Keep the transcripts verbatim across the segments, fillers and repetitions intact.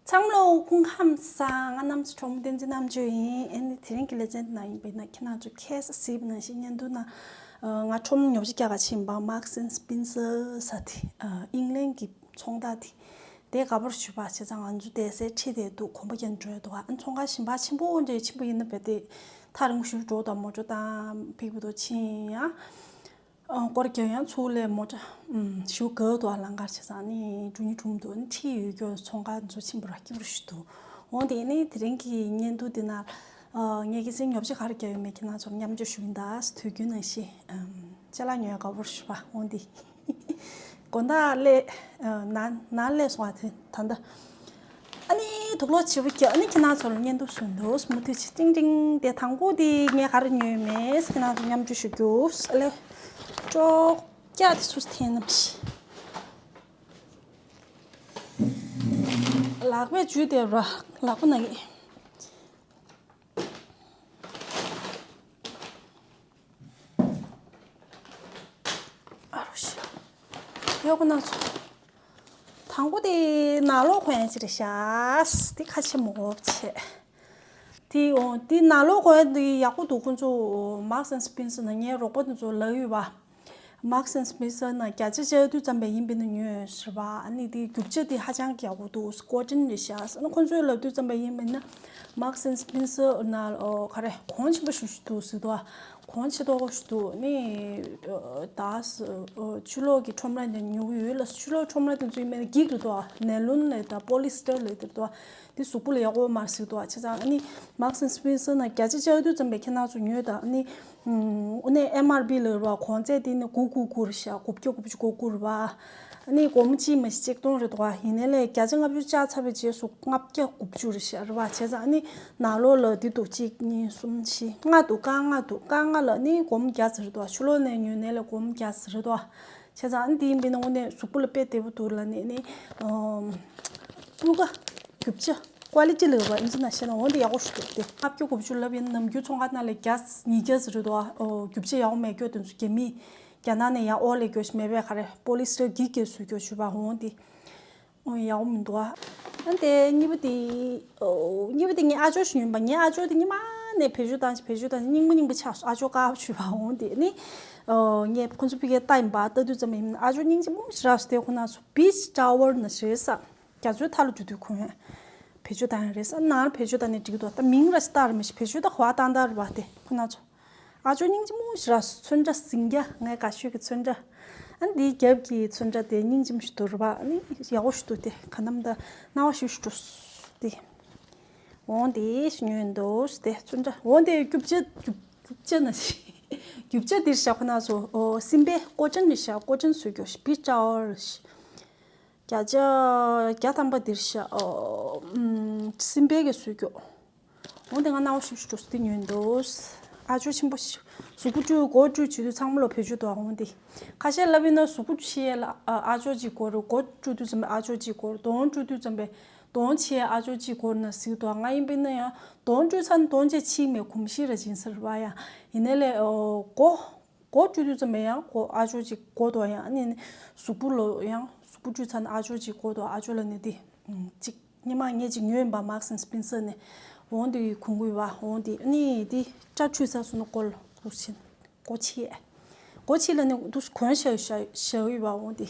ཚང་མ་ལོ་སྐུ་ཁམས་བཟང་། ང་རྣམ་ཚོ་ཁྲོམ་བསྟན་འཛིན་རྣམ་དཔྱོད་ཡིན། ཨེ་ནི་དེ་རིང་གི་ལེ་ཚན་ནང་ཡིན་པས་ན་ཁྱེད་རྣམ་ཚོ་ཁ་སང་གཟིགས་པ་ནང་བཞིན་བརྙན་ཐུང་ནང་། ཨ། ང་ཁྲོམ་ཉོ་ཆ་རྒྱག་ག་ཕྱིན་པ། Marks and Spencer ཟེར་དེ། ཨ། ཨིང་ལན་གྱི་ཚོང་རྟགས་དེ། དེ་དགའ་པོ་ཞེ་པོ། བྱས་ཙང་ང་ཚོ་དེ་སའི་ཁྲིད་དེ་འདུག་གོམ་པ་རྒྱག་འགྲོ་ཡ་འདུག་ཨ། ཚོང་ཁང་གཞན་པ་ཆེན་པོ་འདྲ་ཆེན་པོ་ཡིན་ན་རྦད་དེ་ཐག་རིང་པོ་ཞིག་འགྲོ་དང་མོ་ཊ་དང་ཕིག་པ་དང་ཕྱིན་ཡ། ཨ། སྐོར་རྒྱག་ཡང་ཚུར་སླེབས་མོ་ཊ། ཨུམ། ཞེ་པོ་དགའ་འདུག་ཨ། ལམ་ཁར་བྱས་ཙང་ནི་འགྲོ་སྙིང་བྲོ་མི་འདུག་ཨ་ནི་ཁྲིད་ཡོད་རྒྱུ་ཚོང་ཁང་ཚོ་ཕྱིན་པ་ར་སྐྱིད་པོ་ཞིག་འདུག་འོ་དེ་ནི་དེ་རིང་གི་བརྙན་ཐུང་འདི་ནང་། ཨ། ངས་ཁ་སང་ཉོ་ཆ་ག་རེ་རྒྱག་ཡོད་མེད་ཁྱེད་རྣམ་ཚོར་མཉམ་སྤྱོད་ཞུ་གི་ཡིན། ད་དུས་རྒྱུན་ནང་བཞིན། ཨམ། ཅ་ལག་ཉོ་ཡ་དགའ་པོ་ཞེ་པོ། འོ་འདི། དགོང་དག་སླེབས། ཨ། ནང་ནང་སླེབས་སོང་བ་དེ་ད་ལྟ། ཨ་ནི་དུག་ལོག་བྱིས་པ་རྒྱག་ཨ་ནི་ཁྱེད་རྣམ་ཚོར་བརྙན་ཐུང་བཟོས་འདུག་མུ་མཐུད་བྱེད། ཏིང་ཏིང་། དེ་དང་པོ་དེ་ངས་ག་རེ་ཉོས་མེད་ཁྱེད་རྣམ་ཚོར་མཉམ་སྤྱོད་ཞུ་རྒྱུ། ཨ་ལེ། ཅོག་ཀྱ་དེ་ཚུར་འཐེན་ནམ་ཤི། ལག་པས་འཇུས་ཏེ་ར། ལག་པ་ན་གི། ཨ་རོ་ཤི། ཡོ་གོ་ན་ཚོ། དང་པོ་དེ་ནང་ལོགས་གོན་ཡ་ཅིག་རེད་ཤག་དེ་ཁ་ཆེ་མོ་བྱས། དེ་འོ་དེ་ནང་ལོགས་གོན་ཡ་དེ་ཡག་པོ་འདུག་ཁོང་ཚོ་Marks and Spencer ནང་ངའི་རོགས་པ་དེ་ཚོ་ལབ་ཡོད་པ། Marks and Spencer ནང་བརྒྱ་ཆ་བཅུ་དྲུག་ཙམ་པ་ཡིན་པས་ན་ཉོས་ཟེར་བ། ཨ་ནི་དེ་རྒྱུ་ཆ་དེ་ཧ་ཅང་གི་ཡག་པོ་འདུག Scotland རེད་ཤག་ཨ་ནི་ཁོང་ཚོས་ལབ་དུས་ཙམ་པ་ཡིན་པས་ན་Marks and Spencer ནང་ཨོ་ག་རེ་གོང་ཆེན་པོ་ཞེ་པོ་ཞིག་འདུག་ཟེར་འདུག་གོང་ཆེ་ཏོག་ཞིག་འདུག་ནི། ཨ། ད་ཆུ་ལོག་གི་ཁྲོམ་ར་ནས་ཉོ་གི་ཡོད་ལ། ཆུ་ལོག་ཁྲོམ་ར་དེ་ཚོ་ཡིན་པས་ན་འགྱིག་རེད་འདུག་ནེ་ལོན་ལབ་དང་པོ་ལི་སི་ཊར་ལབ་དེ་རེད་འདུག་དེ་གཟུགས་པོ་ལ་ཡག་པོ་མ་རེད་ཟེར་འདུག་བྱས་ཙང་ཨ་ནི་Marks and Spencer ནང་བརྒྱ་ཆ་བཅུ་དྲུག་ཙམ་པའི་ཁྱེད་རྣམ་ཚོ་ཉོས་དང་ཨ་ནི། ཨུམ། དངོས་གནས་ཨེམ་ཨར་པི་ལབ་རེད་པ། གོང་ཚད་དེ་ནི་དགུ་དགུ་དགུ་རེད་ཤག་དགུ་བརྒྱ་དགུ་བཅུ་གོ་དགུ་རེད་པ། ཨ་ནི་སྒོར་མོ་གཅིག་མ་གཞི་ཆིག་སྟོང་རེད་འདུག་ག་ཡིན་ནའི་ལས་བརྒྱ་ཆ་ལྔ་བཅུ་བཅག་ཚར་བའི་རྗེས་སུ་ལྔ་བརྒྱ་དགུ་བཅུ་རེད་ཤག་རེད་པ། བྱས་ཙང་ཨ་ནི་ནང་ལོགས་ལ་འདི་འདུག་གཅིག་གཉིས་གསུམ་བཞི་ལྔ་འདུག་རྐང་ལྔ་འདུག་རྐང་ལྔ་ལ་ནི་སྒོར་མོ་བརྒྱ་ཙམ་རེད་འདུག་ཆུ་ལོག་ནས་ཉོས་ནའི་ལས་སྒོར་མོ་བརྒྱ་ཙམ་རེད་འདུག་བྱས་ཙང་ཨ་ནི་འདི་ཡིན་པས་ན་དངོས་གནས་གཟུགས་པོ་ལ་དཔེ་བདེ་པོ་འདུག་ལབ་ནས་ནི། ཨོ། སྤུས་ཀ་རྒྱུ་ཆ་ཀོ་ལི་ཊི་ལབ་པ་ཨིན་ཇི་ནང་བཤད་ན་འོ་འདི་ཡག་པོ་ཞིག་འདུག་དེ་ལྔ་བཅུ་དགུ་བཅུ་ལབ་ཡིན་ན་ནམ་རྒྱུན་ཚོང་ཁང་ནང་ལས་བརྒྱ་ཉིས་བརྒྱ་ཙམ་རེད་འདུག་ཨོ། རྒྱུ་ཆ་ཡག་པོ་མེད་རྒྱུ་དེ་ཚོ་རྒྱ་མི་རྒྱ་ནག་ནས་ཡར་ཨོ་ལེ་རྒྱུ་ཞིག་མེད་པས། ག་རེ་པོ་ལི་སི་ཊར་འགྱིག་གི་བཟོས་རྒྱུ་ཞུ་བ་འོ་འདི། ཨོ་ཡག་པོ་མི་འདུག་ཨ། ཨ་དེ་གཉིས་པ་དེ། ཨོ། གཉིས་པ་དེ་ངའི་ཨ་ཅོ་ཞིག་ཡིན་པ། ངའི་ཨ་ཅོ་དེ་སྔོན་མ་ནས་བེད་སྤྱོད་བཏང་བེད་སྤྱོད་བཏང་རྙིང་པ་རྙིང་པ་ཆགས་སོང་། ཨ་ཅོ་དཀར་པོ་ཞུ་བ་འོ་འདི་ནི། ཨོ། ངས་ཁོང་ཚོ་ཕ་གིར་ལྟ་ཡིན་པ། ལྟ་དུས་ཙམ་ཡིན་ཨ་ཅོ་སྙིང་རྗེ་མོ་ཞིག་རག་སོང་། དེ་ཁོ་ན་ཚོ་Beach Tower ནས་རེད་ས། རྒྱ་མཚོའི་མཐའ་ལ་འགྲོ་དུས་ཁོང་བེད་སྤྱོད་བཏང་ཡ་རེད་ས། ནང་ལ་བེད་སྤྱོད་བཏང་ནས་འགྲིག་འདུག་ད་མིང་ར་ཞིག་བཏགས་ར་མི་ཤེས། བེད་སྤྱོད་ད་ག་བ་བཏང་བཏང་རེད་པ། དེ་ཁོ་ན་ཚོ། ཨ་ཅོ་སྙིང་རྗེ་མོ་ཞིག་རག་སོང་། ཚོན་ཁྲ་ཟིང་སྐྱ། ངའི་དགའ་ཤོས་ཀྱི་ཚོན་ཁྲ། ཨ་འདིའི་རྒྱབ་ཀྱི་ཚོན་ཁྲ་དེ་སྙིང་རྗེ་མོ་ཞིག་འདུག་རེད་པ། ཨ་ནི་ཡག་པོ་ཞིག་འདུག་དེ་ག་ནམ་ད་སྣང་བ་ཞུ་ཞིག་འགྲོ་སོང་དེ། འོང་དེ་ཞིག་ཉོས་འདུག་དེ་ཚོན་ཁྲ། འོང་དེ་རྒྱུ་ཆ་རྒྱུ་རྒྱུ་ཆ་ན་ཞིག་རྒྱུ་ཆ་འདིར་བཞག་ཁོ་ན་ཚོ། ཨོ། སྲིན་པོའི་ཀོ་ཅན་རེད་ཤག་ཀོ་ཅན་བཟོས་རྒྱུ་ཞིག Beach Tower ཞིག་བརྒྱ་ཆ་བརྒྱ་ཐམ་པ་འདིར་བཞག་ཨོ། ཨུམ། སྲིན་པོའི་གི་བཟོས་རྒྱུ། འོ་དེ་ང་སྣང་བ་ཞིབ་ཞིབ་འགྲོ་སོང་། དེ་ཉོས་འདུག་ཨ་ཅོ་ཆེན་པོ་ཞིག་གཟུགས་པོ་བཀྲུས་སྒོ་བཀྲུས་བྱེད་དུས་ཚང་མ་ལོ་བེད་སྤྱོད་འདུག་འོ་དེ། ཁ་ཤས་ལབ་ཡིན་ན་གཟུགས་པོ་ཕྱི་ཡས་ལ་ཨ་ཅོ་གཅིག་དགོས་རེད། སྒོ་བཀྲུས་དུས་ཙམ་པའི་ཨ་ཅོ་གཅིག་དགོས་རེད། གདོང་བཀྲུས་དུས་ཙམ་པའི་གདོང་ཕྱི་ཡས་ཨ་ཅོ་གཅིག་དགོས་རེད་ན་ཟིག་འདུག་ང་ཡིན་པས་ན་ཡང་གདོང་བཀྲུས་ཚར་ན་གདོང་ཅེས་ཕྱིས་མེད་གོམས་གཤིས་ར་སྦྱིན་ས་རེད་པ། ཡང་ཡིན་ནའི་ལས་ཨོ་སྒོ། སྒོ་བཀྲུས་དུས་ཙམ་པས་ཡང་སྒོ་ཨ་ཅོ་གཅིག་དགོས་འདུག་ཡང་ཨ་ནི་གཟུགས་པོ་ལོ་ཡང་གཟུགས་པོ་བཀྲུས་ཚར་ན་ཨ་ཅོ་གཅིག་དགོས་འདུག་ཨ་ཅོ་ལབ་ནས་དེ་གཅིག་སྔོན་མ་ངས་གཅིག་ཉོས་ཡིན་པ། Marks and Spencer ནས། འོ་དེ་གོན་གྱི་ཡོད་པ། འོ་དེ་ཨ་ནི་དེ་སྐྲ་བཀྲུས་ཚར་སོང་ན་སྒོ་ལ་འདུག་སེ་སྒོ་ཕྱི། སྒོ་ཕྱི་ལ་ནི་འདུག་སེ་གོན་བཞག་བཞག་བཞག་ཡོད་པ། འོ་དེ་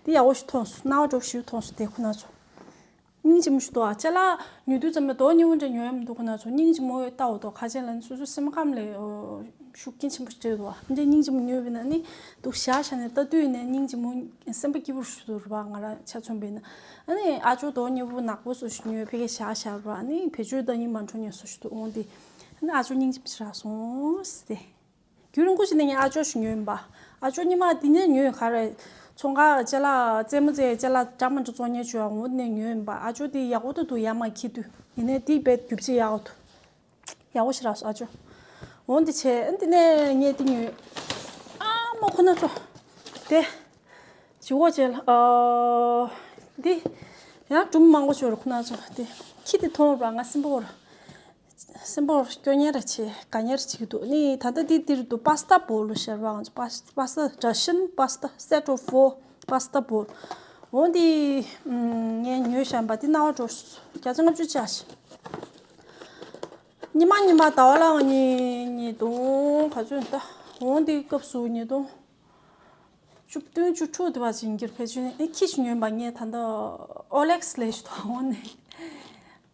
དེ་ཡག་པོ་ཞིག་མཐོང་སོང་། སྣང་བ་འགྲོ་ཞིག་མཐོང་སོང་། དེ་ཁོ་ན་ཚོ། སྙིང་རྗེ་མོ་ཞིག་འདུག་ཨ། ཅ་ལག་ཉོ་དུས་ཙམ་པ་རྡོག་རྙིང་པ་འདྲ་ཉོ་ཡ་མི་འདུག་ཁོ་ན་ཚོ། སྙིང་རྗེ་མོ་ཡོད་ལྟ་འོ་དོ། ཁ་ཆེ་ལ་ནི་སོ་སོའི་སེམས་ཁམས་ལ་ཤུགས་རྐྱེན་ཆེན་པོ་ཞིག་སྤྲད་འདུག་ཨ། འདྲ་སྙིང་རྗེ་མོ་ཉོས་པ་ཡིན་ན་ནི་འདུག་བཞག་བཞག་ནས་ལྟ་དུས་ནས་སྙིང་རྗེ་མོ། སེམས་པ་སྐྱིད་པོ་ཞིག་འདུག་རེད་པ། ང་རང་ཆ་མཚོན་པ་ཡིན་ན། ཨ་ནི་ཨ་ཅོ་རྡོག་རྙིང་པ་ནག་པོ་བཟོ་ཞིག་ཉོས་ཕ་གིར་བཞག་བཞག་རེད་པ། ཨ་ནི་བེད་སྤྱོད་ད་ཡིན་མ་འགྲོ་ཉེན་བཟོ་ཞིག་འདུག་འོང་དེ། ཨ་ནི་ཨ་ཅོ་སྙིང་རྗེ་མོ་ཞིག་རག་སོང་ཟེར་ཏེ། རྒྱུན་རིང་པོ་ཞིག་ནས་ངས་ཨ་ཅོ་ཞིག་ཉོས་ཡིན་པ། ཨ་ཅོ་སྔོན་མ་འདི་ནས་ཉོས་ཡོད། ག་རེ། ཚོང་ཁང་ཅ་ལག་རྩེད་མོ་རྩེ་ཅ་ལག་འདྲ་མི་འདྲ་བཙོང་མཁན་ཅིག་ཡོད་པ། འོ་དེ་ནས་ཉོས་ཡིན་པ། ཨ་ཅོ་དེ་ཡག་པོ་ད་འདུག་ཡར་མར་འཁྱེར་དུས། ཡིན་ནའི་དེ་རྦད་རྒྱུ་ཆ་ཡག་པོ་འདུག་ཡག་པོ་ཞིག་རག་སོང་ཨ་ཅོ། འོ་འདི་བྱས་ཨ་འདི་ནས་ངས་འདི་ཉོས། ཨ་མ་ཁོ་ན་ཚོ། དེ། བྱི་བོ་བྱས་ལ། ཨ། འདི། ཡང་སྒྲུང་མང་པོ་ཤོར་ཁོ་ན་ཚོ། དེ། ཁྱི་དེ་མཐོང་ར་ང་སེམས་པ་འོར། སེམས་པ་འོར་སྐྱོ་ཉེ་ར་ཆེ་དགའ་ཉེ་ར་ཆེ་གི་འདུག་ནི་ད་ལྟ་འདི་འདིར་འདུག pasta bowl ལ་ཤར་བ་ང་ཚོ་pasta pasta Russian pasta set of four pasta bowl། འོ་འདི་ངས་ཉོས་བཞག་པ་འདི་རྣ་བ་འགྲོ་བརྒྱ་ཆ་ལྔ་བཅུ་ཆགས་ཤག་ཉི་མ་ཉི་མ་ཟླ་བ་ལ་ཉི་ཉི་དུང་ག་ཚོད་ད། འོ་འདི་སྐབས་སུ་ཉི་དུང་བཅུ་བདུན་བཅུ་དྲུག་དེ་བ་ཅིག་འགྱུར་ཕལ་ཆེར་ཨེ་ཁྱི་ཞིག་ཉོས་པ་ངས་ད་ལྟ་ཨོ་ལེགས་ལས་ཞུ་དང་འོ་ནས།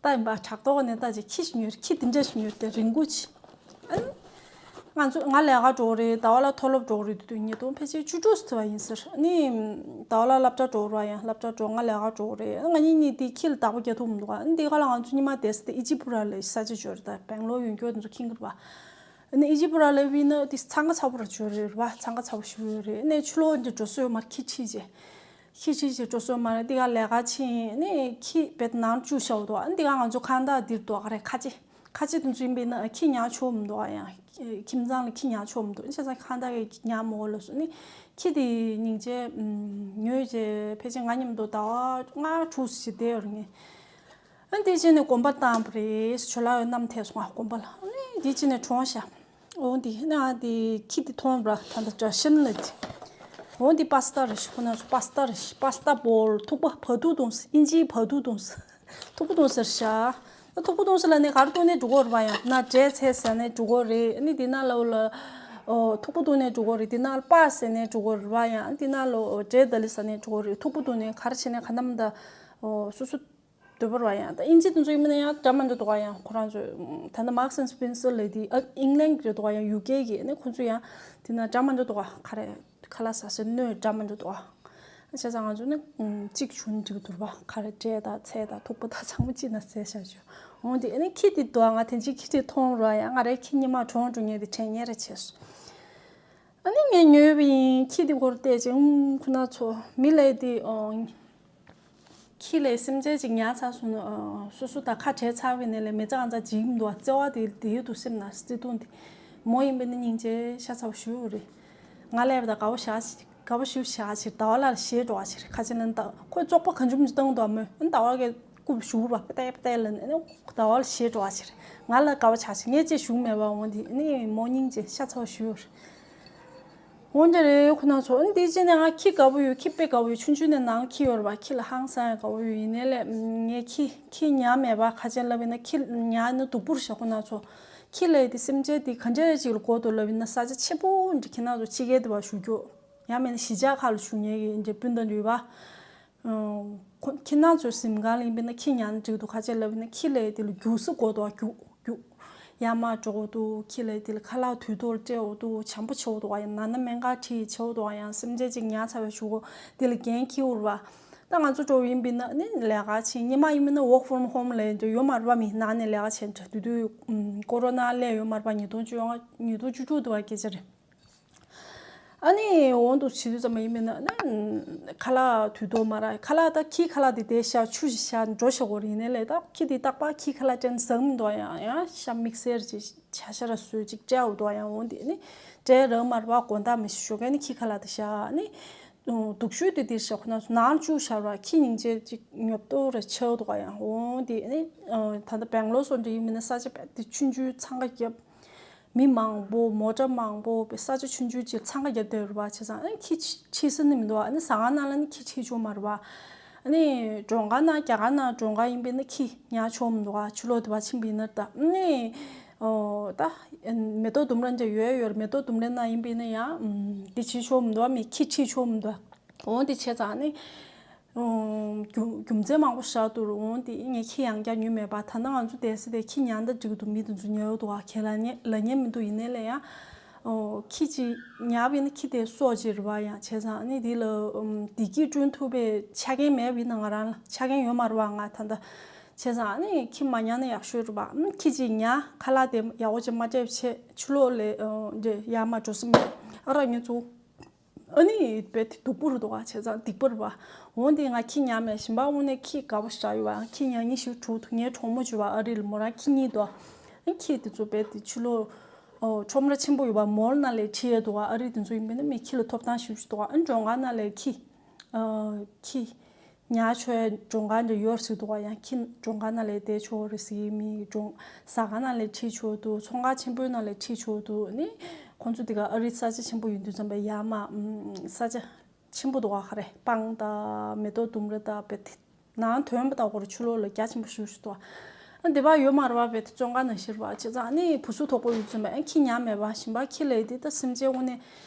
ལྟ་ཡིན་པ་དྲག་ཏོག་ནས་ལྟ་ཅིག་ཁྱི་ཞིག་ཉོས་རེད། ཁྱི་དེ་འདྲ་ཞིག་ཉོས་ཏེ་རིང་པོ་ཅིག་ཨ་ནི་ང་ཚོ་ང་ལས་ཀ་འགྲོ་གི་རེད། ཟླ་བ་ལ་མཐོ་སློབ་འགྲོ་གི་རེད། དུས་དུས་ཉིས་སྟོང་ཕལ་ཆེར་བཅུ་དྲུག་ཙམ་ཡིན་ཟེར། ཨ་ནི་ཟླ་བ་ལ་སློབ་གྲྭ་འགྲོ་གི་རེད་པ། ཡང་སློབ་གྲྭ་འགྲོ་ང་ལས་ཀ་འགྲོ་གི་རེད། ང་གཉིས་གཉིས་དེ་ཁྱི་ལ་བདག་པོ་རྒྱག་ཐུབ་མི་འདུག་ཨ་ནི་དེ་ག་ལ་ང་ཚོ་ཉི་མ་བསྡད་ས་དེ་ཨི་ཇི་པུ་ར་ལ་ས་ཆ་ཅིག་ཡོད་རེད། ད་བེང་ལོར་ཡོད་མཁན་དེ་ཚོ་མཁྱེན་གི་རེད་པ། ཨ་ནི་ཨི་ཇི་པུ་ར་ལ་ཡིན་ན་དེ་འཚང་ཁ་ཚ་པོ་ར་ཅིག་ཡོད་རེད་པ། འཚང་ཁ་ཚ་པོ་ཞེ་པོ་ཡོད་རེད། ཨ་ནི་ཕྱི་ལོགས་འདི་འགྲོ་ས་ཡོད་མ་རེད། ཁྱི་ཁྲིད་བྱས། ཁྱི་ཁྲིད་བྱས་འགྲོ་ས་ཡོད་མ་རེད། འདི་ག་ལས་ཀ་ཕྱིན་ནས་ཁྱི་རྦད་ནང་བཅུག་བཞག་འདུག་ཨ་ནི་འདི་ག་ང་ཚོ་ཁང་བདག་འདིར་འདུག་ག་རེ་ཁ་ཆེ། ཁ་ཆེ་དེ་ཚོ་ཡིན་པས་ན་ཁྱི་ཉར་ཆོག་མི་འདུག་ཨ་ཡང་ཁྱིམ་ཚང་ལ་ཁྱི་ཉར་ཆོག་མི་འདུག་བྱས་ཙང་ཁང་བདག་གིས་ཉར་མི་འོས་ལབ་སོང་ནི། ཁྱི་དེ་སྙིང་རྗེ་ཉོས་རྗེས་ཕལ་ཆེར་ང་མཉམ་དུ་ཟླ་བ་ལྔ་དྲུག་ཙམ་ཞིག་བསྡད་ཡོད་རེད་ངས། ཨ་དེ་བྱས་ནས་དགོན་པར་བཏང་བ་རེད། ཇོ་ལགས་འོད་རྣམ་ཐེབས་སོང་ང་དགོན་པ་ལ། ཨ་ནི་དེ་བྱས་ནས་གྲོངས་ཤག་འོ་འདི་ཨ་ནི་ཨ་དེ་ཁྱི་དེ་མཐོང་བ་ད་ལྟ་དྲ་ཤན་ལ་དེ། འོ་འདི་པ་སི་ཏ་རེད་ཤག་ཁོ་ན་ཚོ་པ་སི་ཏ་རེད་ཤག་པ་སི་ཏ་བོལ་ཐུག་པ་བ་ཐུག་བཏུང་ས། ཨིན་ཇིའི་བ་ཐུག་བཏུང་ས། ཐུག་པ་བཏུང་ཟེར་ཤག་ཐུག་པ་བཏུང་ས་ལ་ནི་ག་རེ་བཏུང་ནས་འགྲོ་གི་རེད་པ། ཡང་ན་འབྲས་ཚལ་ཟ་ནས་འགྲོ་གི་རེད། ཨ་ནི་འདི་ན་ལོ་ལ་ཨོ་ཐུག་པ་བཏུང་ནས་འགྲོ་གི་རེད། འདི་ན་པ་ཟ་ནས་འགྲོ་གི་རེད་པ། ཡང་འདི་ན་ལོ་འབྲས་ད་ལི་ཟ་ནས་འགྲོ་གི་རེད། ཐུག་པ་བཏུང་ནས་ག་རེ་བྱས་ནས་ག་ནམ་ད་ཨོ་སོ་སོ་འདོད་པ་རེད་པ། ཡང་ད་ཨིན་ཇི་དེ་ཚོ་ཡིན་ན་ཡང་འདྲ་མི་འདྲ་འདུག་ག་ཡང་ཁོ་རང་ཚོ་ད་ནི་Marks and Spencer་ལབ་དེ་ཨ་ཨིང་ལན་གྱི་རེད་འདུག་ག་ཡང་ཡུ་ཀེ་གི་ཨ་ནི་ཁོ་ཚོ་ཡང་འདི་ན་འདྲ་མི་འདྲ་འདུག་ག་ག་རེ། ཁ་ལག་ཟ་སའི་སྣོད་འདྲ་མི་འདྲ་འདུག་ཨ། བྱས་ཙང་ང་ཚོ་ནི་ཨུམ་གཅིག་བྱུང་འགྲིག་འདུག་པ། ག་རེ་འབྲས་དང་ཚལ་དང་ཐུག་པ་དང་ཚང་མ་གཅིག་ན་ཟས་བཞག་བྱུང་། འོ་འདི་ཨ་ནི་ཁྱི་དེ་འདུག་ཨ། ང་དེ་ཅིག་ཁྱི་དེ་མཐོང་རོགས་ཡ། ང་རའི་ཁྱི་ཉི་མ་གྲོངས་འགྲོ་ངེས་དེ་དྲན་ངེས་རེ་བྱས་སོང་། ཨ་ནི་ངས་ཉོས་པ་ཡིན། ཁྱི་དེ་སྐོར་བལྟས་ཅིང་ཨུམ་ཁོ་ན་ཚོ་མི་ལས་དེ་ཨོ། ཁྱི་ལས་སེམས་ཅན་ཅིག་ཉར་ཚར་སོང་ན་ཨ་སོ་སོ་དང་ཁ་བྲལ་ཚར་བའི་ནས་ལས་མི་ཚེ་གང་ཚ་འཇིག་མི་འདུག་ཨ། བརྩེ་བ་དེ་དེ་ཡོད་དུ་སེམས་ན་བརྩེ་དུང་དེ་མོ་ཡིན་པས་ན་སྙིང་རྗེ་ཤ་ཚ་བོ་ཞུ་རེད། ང་ལས་པ་དང་དགའ་བོ་བཞག་ཅིག་དགའ་བོ་ཞུ་བཞག་ཕྱིར་ཟླ་བ་ལ་ཞེད་འགྲོ་བ་ཕྱིར་ཁ་ཆེ་ལ་ད་ཁོས་བཙོག་པ་གང་བྱུང་ཅིག་བཏང་འདུག་ཨ། མོས་ཨ་ཟླ་བ་གི་རྐུབ་ཞུ་བ་པ་ཏའི་པ་ཏའི་ལ་ནས་ཨ་ཟླ་བ་ལ་ཞེད་འགྲོ་བ་ཕྱིར་ང་ལ་དགའ་བོ་ཆགས་ཕྱིར་ངས་ཅེས་ཞུ་མེད་པ། འོ་འདི་ནི་མོ་སྙིང་རྗེ་ཤ་ཚ་བོ་ཞུ་རེད། འོན་ཀྱང་རེད་ཁོ་ན་ཚོ་ཨ་ནི་དེ་རྗེས་ནས་ང་ཁྱི་དགའ་པོ་ཡོད། ཁྱི་དཔེ་དགའ་པོ་ཡོད། ཆུང་ཆུང་ནས་ནང་ཁྱི་ཡོད་རེད་པ། ཁྱི་ལ་ཧང་སང་ཡང་དགའ་པོ་ཡོད། ཡིན་ནའི་ལས་ངས་ཁྱི་ཁྱི་ཉར་མེད་པ། ཁ་ཆེན་ལབ་ཡིན་ན་ཁྱི་ཉར་ནི་སྡུག་པོ་རེད་ཤག་ཁོ་ན་ཚོ་ཁྱི་ལས་དེ་སེམས་ཅན་དེ་ག་འདྲ་ཅིག་ལ་དགོས་འདུག་ལབ་ཡིན་ན་ས་ཆ་ཆེན་པོ་འདྲ་ཁྱི་ན་ཚོ་ཕྱི་རྒྱལ་དུ་བ་བཞུགས་རྒྱུ་ཡང་མིན་ན་གཞིས་ཆགས་ཁག་ལ་བཞུགས་མཁན་གྱི་འདྲ་སྤུན་ཟླ་འདྲ་ཡོད་པ། ཁོ་ཁྱི་ནག་ཚོའི་གཟིམ་ཁང་ལ་ཡིན་པས་ན་ཁྱི་ཉར་ན་འགྲིག་འདུག་ཁ་ཆེ་ལབ་ཡིན་ན་ཁྱི་ལས་དེ་ལ་རྒྱུགས་ས་དགོས་འདུག་རྒྱུགས་རྒྱུགས། ཡར་མར་འགྲོ་དགོས་འདུག་ཁྱི་ལས་དེ་ལ་ཁ་ལག་དུས་ཐོག་ལ་སྤྲད་དགོས་འདུག་བྱམས་པོ་བྱེད་དགོས་འདུག་ཡང་ན་ན་སྨན་ཁང་ཁྲིད་བྱེད་དགོས་འདུག་ཡང་སེམས་ཅན་ཅིག་ཉར་ཚར་བའི་གཞུག་གུ་དེ་ལ་འགན་འཁྱེར་དགོས་རེད་པ། ད་ང་ཚོ་འགྲོ་ཡིན་པས་ན་ནི་ལས་ཀ་བྱེད། ཉི་མ་ཡིན་པས་ན་work from home་ལས་འདྲ་ཡོད་མ་རེད་པ། མི་ནང་ནས་ལས་ཀ་བྱེད་འདྲ་དུས་དུས་ཀོ་རོ་ན་སླེབས་ཡོད་མ་རེད་པ། ཉིས་སྟོང་བཅོ་ལྔ་ཉིས་སྟོང་བཅུ་དྲུག་དུ་བ་སྐད་ཆ་རེད། ཨ་ནི་འོང་དུ་བྱེད་དུས་ཙམ་པ་ཡིན་མིན་ན་ནི་ཁ་ལག་དུས་ཐོག་མ་རག་ཁ་ལག་ད་ཁྱི་ཁ་ལག་དེ་དེ་ཤ་ཆུ་ཞིག་ཤ་འགྲོ་ཤ་གོ་རེད། ཡིན་ནའི་ལས་ད་ཁྱི་དེ་རྟག་པར་ཁྱི་ཁ་ལག་ཅན་ཟ་མི་འདུག་ཡང་ཡང་ཤ་དམིགས་བསལ་ཅིག་ཆ་ཤ་ར་སོས་ཅིག་སྤྲད་འོ་འདུག་ཡང་འོང་དེ་ནི་སྤྲད་རག་མ་རེད་པ། དགོང་དག་མི་ཤི་ཞོགས་ཀས་ནི་ཁྱི་ཁ་ལག་དེ་ཤ་ནི་སྡུག་ཤོས་དེ་དེ་ཤ་ཁོ་ན་ཚོ་ནང་བཅུག་ཤ་ར་ཁྱི་སྙིང་རྗེ་ཅིག་ཉོབ་ཏོ་ར་ཆེ་འོ་འདུག་ཡང་འོང་དེ་ནི་ད་ལྟ་སྦེང་ལོར་སོ་འདྲ་ཡིན་མིན་ན་ས་ཆ་དཔེ་དེ་ཆུང་ཆུང་འཚང་ཁ་རྒྱབ། མི་མང་པོ་མོ་ཊ་མང་པོ་པའི་ས་ཆ་ཆུང་ཆུང་ཅིག་འཚང་ཁ་རྒྱབ་བསྡད་ཡོད་རེད་པ། བྱས་ཙང་ཨ་ནི་ཁྱི་ཁྱི་ཁྱི་ཟེར་ནི་མི་འདུག་ཨ་ནི་ཟ་ཁང་ནང་ལ་ནི་ཁྱི་ཁྲིད་ཆོག་མ་རེད་པ། ཨ་ནི་མགྲོན་ཁང་ནང་རྒྱ་གར་ནང་མགྲོན་ཁང་ཡིན་པས་ན་ཁྱི་ཉར་ཆོག་མི་འདུག་ཨ་ཕྱི་ལོགས་དེ་བ་ཕྱིན་པ་ཡིན་ན་ད་ཨ་ནི་ཨོ་ད་མེ་ཏོག་ལྡུམ་ར་འདྲ་ཡོད་ཡོད་རེད། མེ་ཏོག་ལྡུམ་རའི་ནང་ཡིན་པས་ན་ཡང་འདི་བྱེད་ཆོག་མི་འདུག་ཨ་མི་ཁྱི་ཁྲིད་ཆོག་མི་འདུག་འོ་འདི་བྱས་ཙང་ཨ་ནི། རྒྱུ་རྒྱུ་མཚན་མང་པོ་བཞག་འདུག་འོང་དེ་ངས་ཁྱི་ཡང་བསྐྱར་ཉོས་མེད་པ། ད་ལྟ་ང་ཚོ་བསྡད་ས་དེ་ཁྱི་ཉར་ན་འགྲིག་འདུག་མི་དེ་ཚོ་ཉར་འདུག་ག་ལབ་ཉན་ལབ་ཉན་མི་འདུག་ཡིན་ནའི་ལས་ཡང་ཁྱི་ཅིག་ཉར་བ་ཡིན་ན་ཁྱི་དེ་སྲོག་ཅིག་རེད་པ། ཡང་བྱས་ཙང་ནི་དེ་ལ་བདེ་སྐྱིད་བསྐྲུན་ཐུབ་པའི་ཆ་རྐྱེན་མེད་པ་ཡིན་ན་ང་རང་ལ་ཆ་རྐྱེན་ཡོད་མ་རེད་པ། ང་ད་ལྟ་བྱས་ཙང་ནི་ཁྱི་མ་ཉར་ན་ཡག་ཤོས་རེད་པ། ཁྱི་ཅིག་ཉར་ཁ་ལག་དེ་ཡག་པོ་ཅིག་མ་སྤྲད་པ་བྱས་ཕྱི་ལོགས་ལ་ཡར་མར་འགྲོ་ས་མེད། ཨ་ར་ངས་ཚོ། ཨ་ནི་དཔེ་དེ་སྡུག་པོ་རེད་འདུག་ག་བྱས་ཙང་སྡིག་པ་རེད་པ། འོ་དེ་ང་ཁྱི་ཉར་མེད་གཞན་པ་དངོས་གནས་ཁྱི་དགའ་པོ་ཞེ་དྲག་ཡོད་པ། ཁྱི་ཉར་ཉི་ཤུ་དྲུག་འདུག་ངའི་གྲོགས་མོ་བྱོས་པ་ཨ་རི་ལ་མོ་རང་ཁྱི་གཉིས་འདུག་ཨ་ཁྱི་དེ་ཚོ་དཔེ་དེ་ཕྱི་ལོགས་ཨོ་ཁྲོམ་ར་ཆེན་པོ་ཡོད་པ་མོལ་ནང་ལ་ཁྲིད་ཡས་འདུག་ག་ཨ་རི་དེ་ཚོ་ཡིན་པས་ན་མི་ཁྱི་ལ་ཐོབ་ཐང་ཞེ་པོ་ཅིག་འདུག་ག་ཨ་མགྲོན་ཁང་ནང་ལ་ཁྱི་ཨ་ཁྱི། ཉར་ཆོག་ཡ་མགྲོན་ཁང་འདྲ་ཡོད་རེད་ཟེར་འདུག་ག་ཡང་ཁྱི་མགྲོན་ཁང་ནང་ལ་བསྡད་ཆོག་རེད་ཟེར་གྱི་མི་མགྲོན་ཟ་ཁང་ནང་ལ་ཁྲིད་ཆོག་འདུག་ཚོང་ཁང་ཆེན་པོའི་ནང་ལ་ཁྲིད་ཆོག་འདུག་ནི་ཁོང་ཚོ་དེ་ག་ཨ་རི་ས་ཆ་ཆེན་པོ་ཡིན་དུས་ཙམ་པ་ཡར་མར་ས་ཆ་ ཆེན་པོ་འདུག་ག་རེ། སྤང་དང་མེ་ཏོག་ལྡུམ་ར་དང་བེད་དེ། ནང་དོན་པ་དང་ཧོར་ཆུ་ལོག་ལ་རྒྱ་ཆེན་པོ་ཞུ་ཞུ་ཏོ། ཨ་འདི་བ་ཡོད་མ་རེད་བ། བེད་བཙོན་ཁང་ནང་བཞིར་བ་བྱས་ཙང་ནི་བུ་སུ་དོག་པོ་ཡོད་ཚུལ་མ། ཨ་ཁྱི་ཉམས་མེད་བ་ཞིམ་པ་ཁྱི་ལས་དེ་ད་སེམས་ཅན་དངོས་གནས།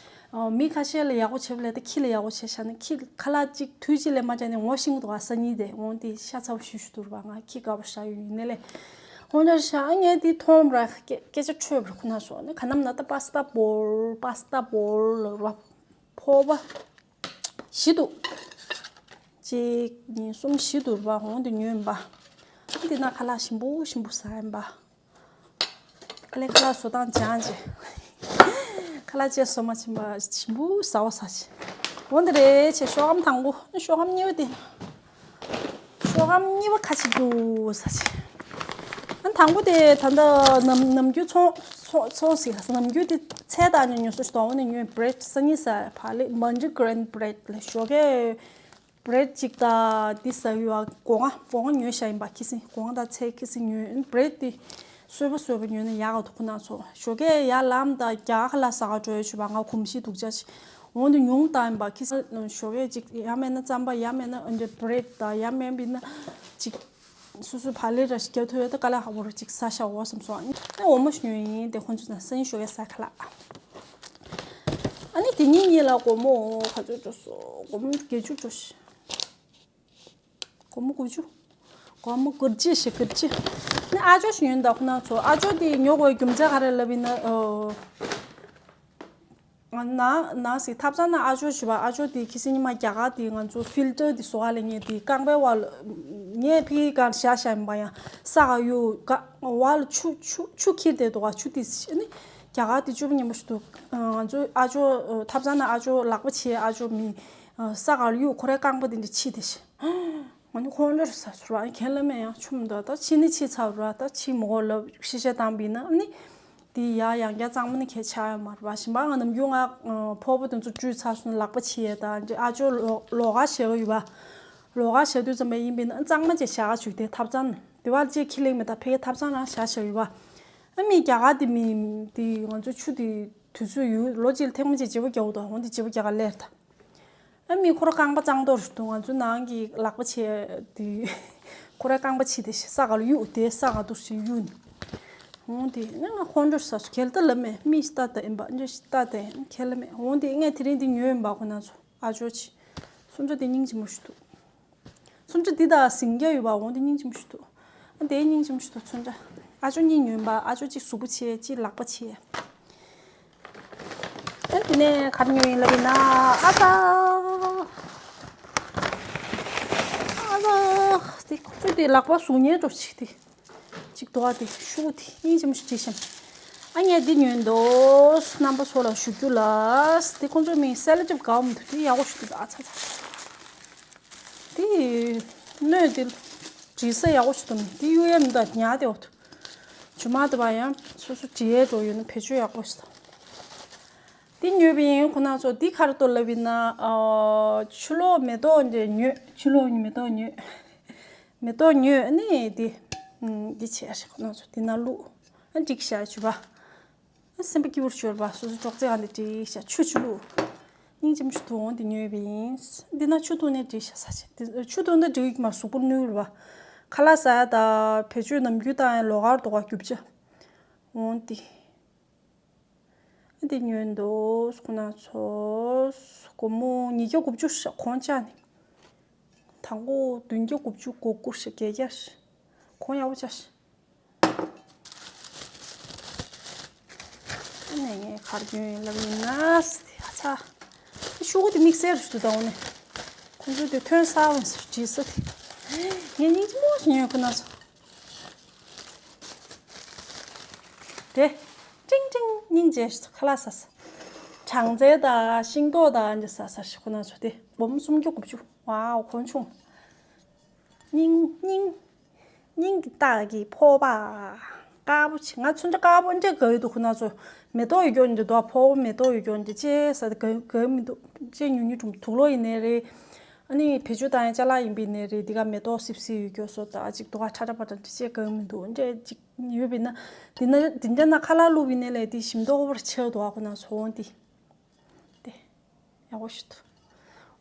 ཨ་མི་ཁ་ཤས་ལ་ཡག་པོ་བྱེད་པ་ལས་ད་ཁྱི་ལ་ཡག་པོ་བྱས་ཤག་ནི། ཁྱི་ཁ་ལག་གཅིག་དུས་གཅིག་ལས་མ་བྱས་ནས་ངོ་ཤེས་ཀྱི་འདུག་ག་སང་ཉིན་དེ་འོང་དེ་ཤ་ཚ་པོ་ཞུ་ཞུ་ཏོ་རེད་བ། ང་ཁྱི་དགའ་པོ་ཞག་ཡོད་ཡིན་ནི་ལས། ཧོན་ལར་ཤག་ཨ་ངས་དེ་མཐོང་ར་སྐད་སྐད་ཆ་འཕྲོས་པར་ཁོ་ན་སོང་ནི། ག་ནམ་ན་ད་པ་སི་ཏ་བོར་པ་སི་ཏ་བོར་ལ་ར་བ། ཕོར་པ་བཞི་འདུག་གཅིག་གཉིས་གསུམ་བཞི་འདུག་ར་བ། འོང་དེ་ཉོས་ཡིན་པ། འདི་ན་ཁ་ལག་ཞིམ་པོ་ཞིམ་པོ་ཟ་ཡིན་པ། ཨ་ལས་ཁ་ལག་བཟོ་སྟངས་སྦྱངས་བྱས། ཁ་ལག་བཅས་བཟོ་མ་ཕྱིན་པ་ཞིམ་པོ་ཟ་བ་ཟ་བྱས། འོང་དེ་རེད་བྱས། ཤོག་སྒམ་དང་པོ། ཤོག་སྒམ་གཉིས་པ་དེ། ཤོག་སྒམ་གཉིས་པ་ཁ་ཅིག་འདུག་ཟ་བྱས། ཨ་དང་པོ་དེ་ད་ལྟ་ནམ་ནམ་རྒྱུན་ཚོང་ཚོང་ཚོང་ཟིག་ནམ་རྒྱུན་དེ་ཚལ་དང་ཉོ་ཉོ་སོ་ཞིག་དང་འོང་ནས་ཉོས། བྷི་རེད་སང་ཉིན་ཟ་བ་ལས་མལ་ཊི་གྷི་རེན་བྷི་རེད་ལ་ཞོགས་ཀས། བྷི་རེད་གཅིག་དང་འདི་ཟ་ཡོད་པ། སྒོ་ང་སྒོ་ང་ཉོས་བཞག་ཡིན་པ། ཁི་སིང་སྒོ་ང་དང་ཚལ་ཁི་སིང་ཉོས། བྷི་རེད་འདི་སོས་པ་སོས་པ་ཉོས་ན་ཡག་ག་འདུག་ཁོ་ན་ཚོ། ཞོགས་ཀས་ཡར་ལངས་དང་རྒྱ་གར་ལ་ཟ་ག་འགྲོ་ཡོད་བྱུང་བ། ང་གོམས་གཤིས་སྡུག་ཅག་ཅིག་འོང་དུ་ཉུང་བཏང་ཡིན་པ། ཁི་སིང་ཞོགས་ཀས་ཅིག་ཡང་མེད་ན་རྩམ་པ། ཡང་མེད་ན་འདི་བྷི་རེད་དང་། ཡང་མེད་པ་ཡིན་ན་ཅིག་སོ་སོའི་བག་ལེབ་ར་ཞིག་རྒྱབ་ཐུབ་ཡོད་ད་དཀའ་ལས་ཁག་པོ་རེད། ཅིག་ཟ་ཤ་འོ་བསམ་སོང་། ཨ་ནི་འོ་མ་ཞིག་ཉོས་ཡིན། དེ་ཁོང་ཚོ་དང་སང་ཉིན་ཞོགས་ཀས་ཟ་ཁ་ལག་ཨ་ནི་དེ་ཉིན་ཉིན་ལ་སྒོར་མོ་ག་ཚོད་འགྲོ་སོང་། སྒོར་མོ་བརྒྱད་ཅུ་འགྲོ་ཤག་སྒོར་མོ་དགུ་བཅུ། སྒོར་མོ་དགུ་བཅུ་ཞིག་དགུ་བཅུ། ཨ་ནི་ཨ་ཅོ་ཞིག་ཉོས་ཡིན་ད་ཁོ་ན་ཚོ། ཨ་ཅོ་དེ་ཉོ་དགོས་རྒྱུ་མཚན་ག་རེ་ལབ་ཡིན་ན། ཨ། ང་ནང་ནང་ཞིག་ཐབ་ཚང་ནང་ཨ་ཅོ་ཞུ་བ། ཨ་ཅོ་དེ་ཁི་སིང་ཉི་མ་རྒྱ་གར་དེ་ང་ཚོ་ཕིལ་ཊར་དེ་བཟོ་ག་ལས་ངས་དེ་རྐང་པའི་བར་ལ་ངས་ཕི་གང་བཞག་བཞག་ཡིན་པ། ཡང་ས་ག་ཡོད་ག་བར་ལ་ཆུ་ཆུ་ཆུ་འཁྱིལ་བསྡད་འདུག་ག་ཆུ་དེ་ནི་རྒྱ་གར་དེ་སྐྱོ་པོ་ཉེན་པོ་ཞིག་འདུག་ང་ཚོ་ཨ་ཅོ་ཐབ་ཚང་ནང་ཨ་ཅོ་ལག་པ་ཕྱེ། ཨ་ཅོ་མི་ས་ག་ལ་གཡུག་ཁོ་རའི་རྐང་པ་དེ་འདྲ་ཕྱིས་བསྡད་ཤག་ང་ནི་ཁོང་ཁྲོ་ཟ་སོང་ར། ཁྱེད་ལ་མེད་ཡང་ཆུམ་འདུག་ད་ཕྱི་ནི་ཕྱི་ཚར་ར། ད་ཕྱི་མོ་གོ་ལབ་ཤི་ཤ་བཏང་བིན་ན་ནི། དེ་ཡ་ཡང་བསྐྱར་གཙང་མ་ནི་ཁྱེད་ཆགས་ཡོད་མ་རེད་བ། ཞིམ་པ་ང་ནམ་རྒྱུན་ང་ཕོར་པ་དེ་ཚོ་བཀྲུས་ཚར་སོང་ན་ལག་པ་ཕྱི་ཡས་ད། ཨ་ཅོ་ལོ་ལོགས་ཀ་བྱེད་ཀྱི་ཡོད་པ། ལོགས་ཀ་བྱེད་དུས་ཙམ་པ་ཡིན་པིན་ན་གཙང་མ་ཅིག་བཞག་ག་བཅུག་སྟེ་ཐབ་ཚང་ནང་། དེ་བར་ཅིག་ཁྱི་ལེགས་མེད་ད་ཕ་གི་ཐབ་ཚང་ནང་བཞག་བཞག་ཡོད་པ། ཨ་མི་རྒྱ་གར་དེ་མི་དེ་ང་ཚོ་ཆུ་དེ་དུས་ཚོད་ཡོད་ལོ་གཅིག་ལ་ཐེངས་མ་གཅིག་བརྗེ་པོ་རྒྱག་འདུག་འོང་དེ་བརྗེ་པོ་རྒྱག་ག་སླེབས་ད། ཨ་མི་ཁོ་ར་རྐང་པ་གཙང་ཏོག་རེད་འདུག་ང་ཚོ་ནང་གི་ལག་པ་ཕྱེ་དེ་ཁོ་ར་རྐང་པ་ཕྱིས་ཏེ་ས་ག་ལ་གཡུག་དེ་ས་ག་འདུག་ཞིག་གཡུག་ནས། འོང་དེ་ནི་ང་ཁོང་ཁྲོ་ཟ་སོང་། ཁྱེད་ལ་ལབ་མེད། མི་ཤི་ཏ་ཏ་ཡིན་པ་འདྲ་ཤི་ཏ་ཏ་ཡིན་ཁྱེད་ལ་མེད། འོང་དེ་ངས་དེ་རིང་དེ་ཉོས་ཡིན་པ། ཁོ་ན་ཚོ་ཨ་ཅོ་ཆི་སུམ་ཅོ་དེ་སྙིང་རྗེ་མོ་ཞིག་འདུག་སུམ་ཅོ་འདི་དང་ཟིང་རྒྱ་ཡོད་པ། འོང་དེ་སྙིང་རྗེ་མོ་ཞིག་འདུག་ཨ་དེ་སྙིང་རྗེ་མོ་ཞིག་འདུག་སུམ་ཅོ། ཨ་ཅོ་གཉིས་ཉོས་ཡིན་པ། ཨ་ཅོ་གཅིག་གཟུགས་པོ་ཆེ་གཅིག་ལག་པ་ཆེ། ཨ་དེ་ནས་ག་རེ་ཉོས་ཡིན་ལབ་ཡིན་ན། ཨ་ཙ། ཨ་ཙ། དེ་ཁོ་ཚོས་དེ་ལག་པ་ཟུག་ཉེས་འགྲོ་ཅིག་དེ། ཅིག་དོ་ཨ་དེ་ཤུ་དེ་སྙིང་རྗེ་མོ་ཞིག་བྱས་ཤིང་། ཨ་ངས་འདི་ཉོས་འདུག་རྣམ་པ་ཚོ་ལ་ཞུ་རྒྱུ་ལ། དེ་ཁོ་ཚོ་མིང་སེ་ལོ་ཊེབ་དགའ་བོ་མི་འདུག་དེ་ཡག་པོ་ཞིག་འདུག་ཨ་ཚ་ཚ། དེ་སྣོད་དེ་བྲིས་ས་ཡག་པོ་ཞིག་འདུག་དེ་གཡུག་ཡ་མི་འདུག་ཉར་དེ་འོ། ཇུ་མ་དེ་བ་ཡང་སོ་སོ་བྲིས་ཡས་འགྲོ་ཡོད་ན་བེད་སྤྱོད་ཡག་པོ་ཞིག་འདུག་དེ་ཉོས་པ་ཡིན། ཁོ་ན་ཚོ་དེ་ག་རེ་འདུག་ལབ་ཡིན་ན། ཨ། ཆུ་ལོག་མེ་ཏོག་འདི་ཉོས། ཆུ་ལོག་མེ་ཏོག་ཉོས། མེ་ཏོག་ཉོས་ནི་དེ། ཨ། འདི་བྱས་རེད། ཁོ་ན་ཚོ་དེ་ན་བླུགས། ཨ། འགྲིག་བཞག་བྱུས་པ། ཨ། སེམས་པ་སྐྱིད་པོ་ཤོར་བ། སོ་སོ་ཅོག་ཙེ་ག་འདི་བྲིས་བཞག་ཆུ་ཆུ་བླུགས། སྙིང་རྗེ་མོ་ཞིག་འདུག་འོང་དེ་ཉོས་པ་ཡིན། འདི་ན་ཆུ་བཏུང་ནས་བྲིས་བཞག་ས་ཆེ་དེ་ཆུ་བཏུང་ན་འགྲིག་གི་མ་གཟུགས་པོ་ནུས་རེད་བ། ཁ་ལག་ཟ་ཡ་ད་བེད་སྤྱོད་ནམ་རྒྱུན་བཏང་ཡ་ལོགས་ཀར་འདུག་ག་རྒྱུ་ཆ། འོང་དེ། འདི་ཉོས་འདུག་ཁོ་ན་ཚོ། སྒོར་མོ་ཉིས་བརྒྱ་དགུ་བཅུ་ཤག་གོང་ཆག་ནི། དང་པོ་བདུན་བརྒྱ་དགུ་བཅུ་གོ་དགུ་ཤག་བརྒྱད་བརྒྱ་ཤག་གོང་ཡག་པོ་ཆག་ཤག་ཨ་ནི་ངས་ག་རེ་ཉོས་ཡིན་ལབ་ཡིན་ན། ཨ་ཚ། ཤོག་གུ་དེ་དམིགས་བསལ་རེད་འདུག་ད་འོ་ནི། ཁོང་ཚོས་དེ་ཐོན་གསར་བ་ཟེར་བྲིས་ས་དེ། ངས་སྙིང་རྗེ་མོ་ཞིག་ཉོས། ཁོ་ན་ཚོ། དེ། ཀྲིང་ཀྲིང་སྙིང་རྗེ་ཞིག་ཁ་ལག་ཟ་ས། སྦྲང་རྩི་དང་ཤིང་ཏོག་དང་འདི་ཟ་ས་ཞིག་ཁོ་ན་ཚོ་དེ་སྒོར་མོ་སུམ་བརྒྱ་དགུ་བཅུ། ཝའོ་གོང་ཆུང་། སྙིང་སྙིང་། སྙིང་གི་རྟགས་ཀྱི་ཕོར་པ། དཀར་པོ་ཆེ། ང་ཚོ་འདྲ་དཀར་པོ་འདྲ་དགའ་ཡི་འདུག་ཁོ་ན་ཚོ། མེ་ཏོག་ཡོད་རྒྱུ་འདི་དོ་ཕོར་པ་མེ་ཏོག་ཡོད་རྒྱུ་འདི་ཅེ་ས་དེ་དགའ་དགའ་མི་འདུག་ཅེ་ཉུང་ཉུང་གྲུང་དུག་ལོག་ཡིན་ནའི་རེད། ཨ་ནི་བེད་སྤྱོད་བཏང་ཡ་ཅ་ལག་ཡིན་པའི་ནས་རེད། འདི་ག་མེ་ཏོག་སིབ་སིབ་ཡོད་རྒྱུ་བཟོ་ད་ཅིག་དོ་ག་ཁྲ་ཁྲ་པ་ཏྲ་འདྲི་བྱེད་གང་མི་འདུག་འདྲ་ཅིག་ཡོད་པས་ན། འདི་ན་འདི་འདྲ་ན་ཁ་ལག་བླུགས་པའི་ནས་ལས་དེ་ཞིམ་མདོག་པར་ཆགས་འདུག་ཨ་ཁོ་ན་ཚོ་འོང་དེ། དེ། ཡག་པོ་ཞིག་འདུག་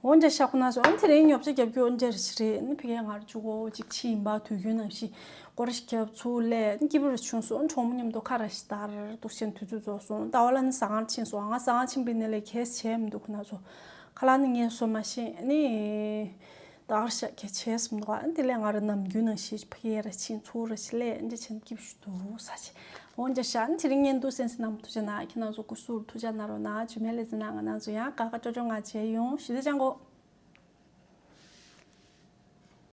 འོ་འདྲ་ཤག་ཁོ་ན་སོང་། ཨ་ནི་དེ་རིང་ཉོ་ཆ་རྒྱབ་རྒྱུ་འོ་འདྲ་རེ་ཞིག་རེད། ཨ་ནི་ཕ་གིར་ང་རང་གཅིག་པོ་གཅིག་ཕྱིན་ཡིན་པ། དུས་རྒྱུན་ནང་བཞིན་སྐོར་ར་ཞིག་རྒྱབ་ཚུར་སླེབས། ཨ་ནི་སྐྱིད་པོ་རེ་བྱུང་སོང་། ཨ་ནི་གྲོགས་མོ་མཉམ་དུ་ཁ་ར་ཞིག་འདར་འདུག་སེ་དུས་ཚོད་རྫོགས་སོང་། ཟླ་བ་ལགས་ནི་ཟ་ཁང་ཕྱིན་སོང་། ང་ཟ་ཁང་ཕྱིན་པའི་ནས་ལས་གས་བྱས་མི་འདུག་ཁོ་ན་ཚོ། ཁ་ལག་ནི་ངས་བཟོ་མ་ཤེས། ཨ་ནི་ད་གར་ཤག་གས་བྱས་མི་འདུག་ཨ་ནི་དེ་ལས་ང་རང་ནམ་རྒྱུན་ནང་བཞིན་ཕ་གིར་ར་ཕྱིན་ཚུར་ར་ཞིག་སླེབས། ཨ་ནི་འདྲ་བྱས་ནས་སྐྱིད་པོ་ཞིག་འདུག་ཟེར་བྱས། འོ་འདྲ་ཤག་ཨ་ནི་དེ་རིང་བརྙན་ཐུང་གསན་གཟིགས་གནང་བ་ཐུགས་རྗེ་གནང་། ཁྱེད་རང་ཚོ་སྐུ་གཟུགས་ཐུགས་ཅག་གནང་རོགས་གནང་། ཇུ་མེ་ལེ་ཟིན་ན་ང་རང་ཚོ་ཡང་དགའ་དགའ་སྤྲོ་སྤྲོ་ང་མཇལ་ཡོང་། ཞུ་དེ་ཅང་གོ།